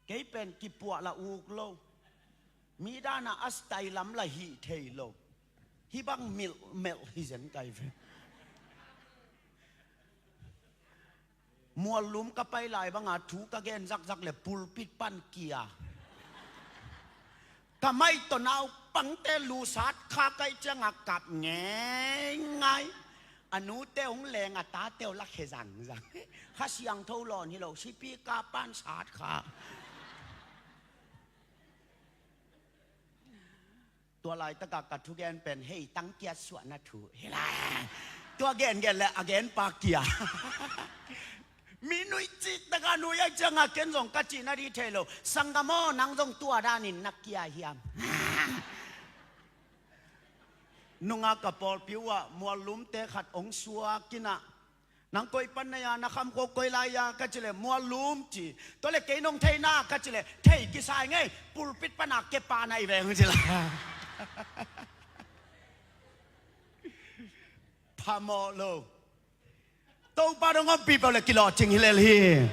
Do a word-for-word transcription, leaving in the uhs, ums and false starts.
Kei pen kipuah la uk lo. Mi dana a style lam la hih thei lo. Hih bang milh melh hi zen kai ve. Muallum ka pai lai banga thu ka gen zakzak le pulpit pan kia. Ka mai tawh naupangte lu sat kha kai cianga kap ngeingai. A nute hong leng a tate uh la khe zangzang. Kha Siangtho lawn hi lo, sipika pan sat kha. Tua laitaka ka thugen pen hei tangkiat suahna thu hi lai. Tua gengen le a genpa kia. Mi nui cih taka nui ai cianga ken zong ka cihna dih thei lo. Sanggam aw, nang zong tua danin na kia hiam? Nunga ka pawlpi uh ah muallumte khat hong suak inah, nang koi pan na ya, na khamkho koi lai ya ka ci le, muallum ci. Tua le kei nong thei na ka ci le, thei kisai ngei, pulpit pana kepa na i veng ci la. Phamawh lo. Topa dong om pipa le kilawhcing hi lel hi.